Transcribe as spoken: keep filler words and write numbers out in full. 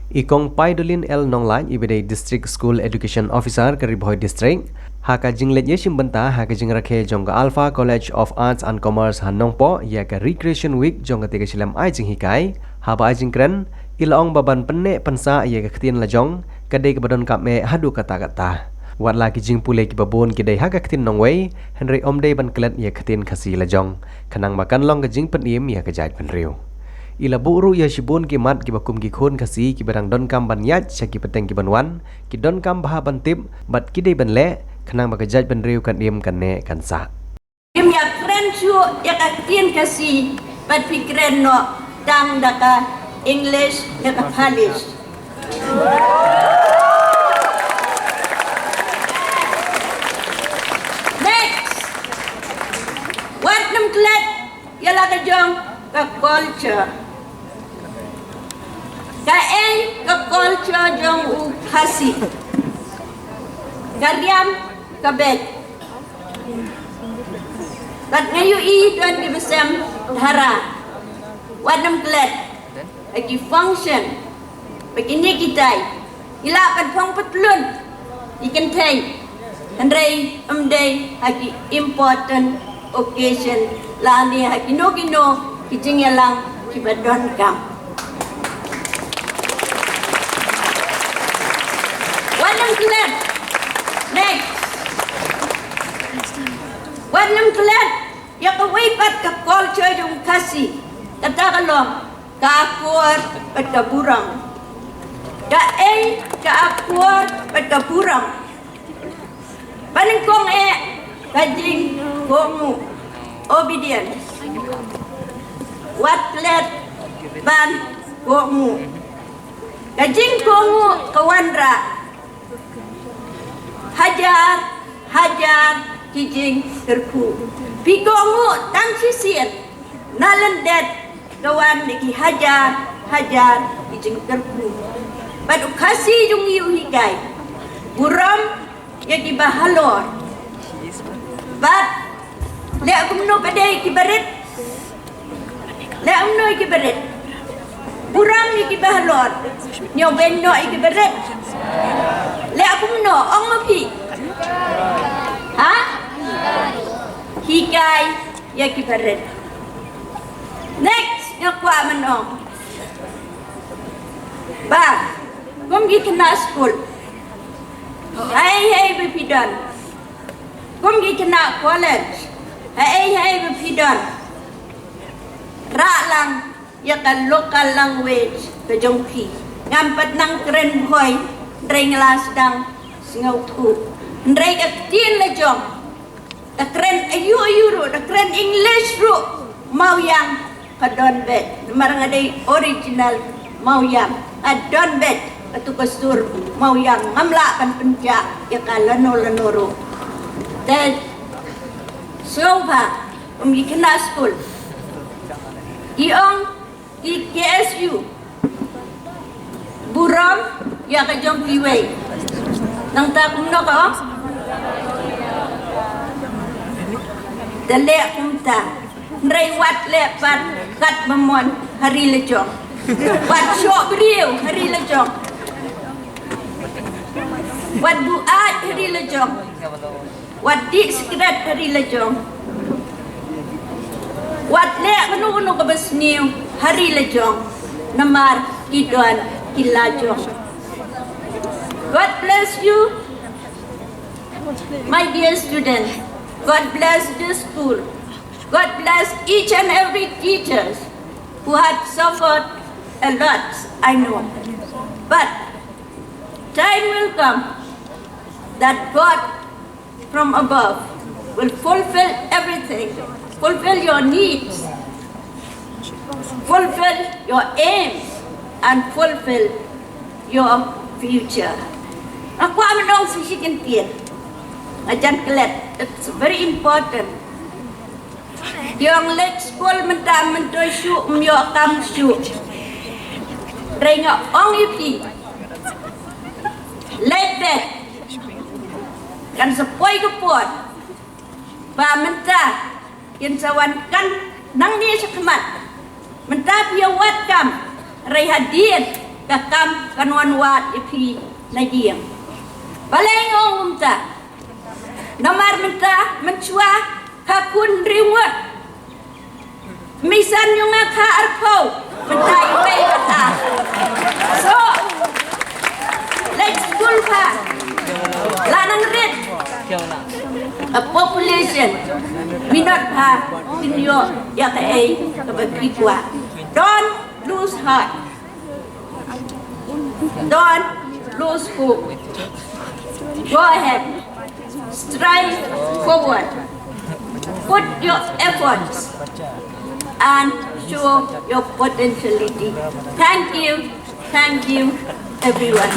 I Kong Paidolin L Nonglait, iba dei District School Education Officer ka Ri Bhoi District, ha ka jingleit ïashim bynta ha ka jingrakhe jong ka Alpha College of Arts and Commerce ha Nongpoh ïa ka Recreation Week jong katei ka shlem ai jinghikai, haba ai jingkren, i la ong ba ban pynneh pynsah ïa ka ktien lajong ka dei kaba donkam eh haduh katta katta. Wat la ki jingpule kiba bun ki dei ha ka ktien nongwei, hynrei ym dei ban klet ïa ka ktien Khasi lajong, khnang ba kan long ka jingpynim ïa ka jaitbynriew. I la buh ruh ïa shibun ki mat kiba kum ki khun Khasi kiba dang donkam ban ïaid sha ki pateng kiban wan, ki donkam bha ban tip bad ki dei ban leh, khnang ba ka jaitbynriew kan im, kan neh kan sah. Ngim ïa kren shuh ïa ka ktien Khasi, bad phi kren noh tang da ka English, da ka Palish. Next. Wat nym klet ïa la ka jong ka culture. Kaei ka culture jong u Khasi? Ka riam, ka beit. Bad nga ïohi don kiba sem dhara. Wat nym klet. Ha ki function, ba kine kitai, i lah ban phong patlun, i kynthei, hynrei ym dei ha ki important occasion lane ha kino kino ki jingïalang kiba donkam. Wat nym klet. Next. Wat nym klet ïa kawei pat ka culture jong Khasi, kata ka long ka akor bad ka burom. Kaei ka akor bad ka burom? Ba nyngkong eh ka jingkohnguh, obedience. Wat klet ban kohnguh. Ka jingkohnguh ka wanrah hajar hajar ki jingkyrkhu. Phi kohnguh tang shisien, na lyndet ka wan da ki hajar hajar ki jingkyrkhu. Bad u Khasi jong ngi u hikai burom ïa kiba halor. Bad leh kumno pat ïa kiba rit? Leh kumno ïa kiba rit? Burom ïa kiba halor. Ñiew beiñ noh ïa kiba rit. Leh kumno, ong ma phi? Ha? Hikai ïa kiba rit. Next, nga kwah ban ong ba kum ki khynnah skul, haei haei ba phi don, kum ki khynnah college, haei haei ba phi don, rah lang ïa ka local language ka jong phi. Ngam pat nang kren Bhoi, hynrei nga la sdang sngewthuh. Hynrei ka ktien lajong, da kren aïu aïu ruh, da kren English ruh, mawiang ka don beit. Namar nga dei original mawiang, ka don beit katu ka sur mawiang. Ngam lah ban pynjah ïa ka lano lano ruh. Te sngewbha, kum ki khynnah skul, i ong i K S U, burom ïa ka jong kiwei. Nangta kumno ka ong? Da leh kumta. Hynrei wat leh pat katba mon ha ri lajong. Wat shoh briew ha ri lajong. Wat buaid ha ri lajong. Wat dih sikret ha ri lajong. Wat leh kano kano kaba sniew ha ri lajong. Namar ki don ki lajong. God bless you, my dear student. God bless this school. God bless each and every teachers who had suffered a lot, I know. But time will come that God from above will fulfill everything, fulfill your needs, fulfill your aims, and fulfill your future. Nga kwah ban ong sa shi kyntien. Nga jan klet, it's very important. Ki ong leit skul mynta mynta shuh, ym ïoh kam shuh. Hynrei nga ong ïa phi, leit beit, kan sa poi ka por ba mynta kin sa wan kan nangne shakhmat. Mynta phi ïa wad kam, hynrei hadien ka kam kan wan wad ïa phi na ïing. Balei nga ong kumta? Namar mynta mynshuwa ka khun riewngeit misan ïong nga kha arphew, mynta i wei ka kha. So, leit skul pha, la nang rit, a population minot pha, kin ïoh ïa kaei kaba phi kwah. Don't lose heart. Don't lose hope. Go ahead. Strive forward. Put your efforts and show your potentiality. Thank you. Thank you, everyone.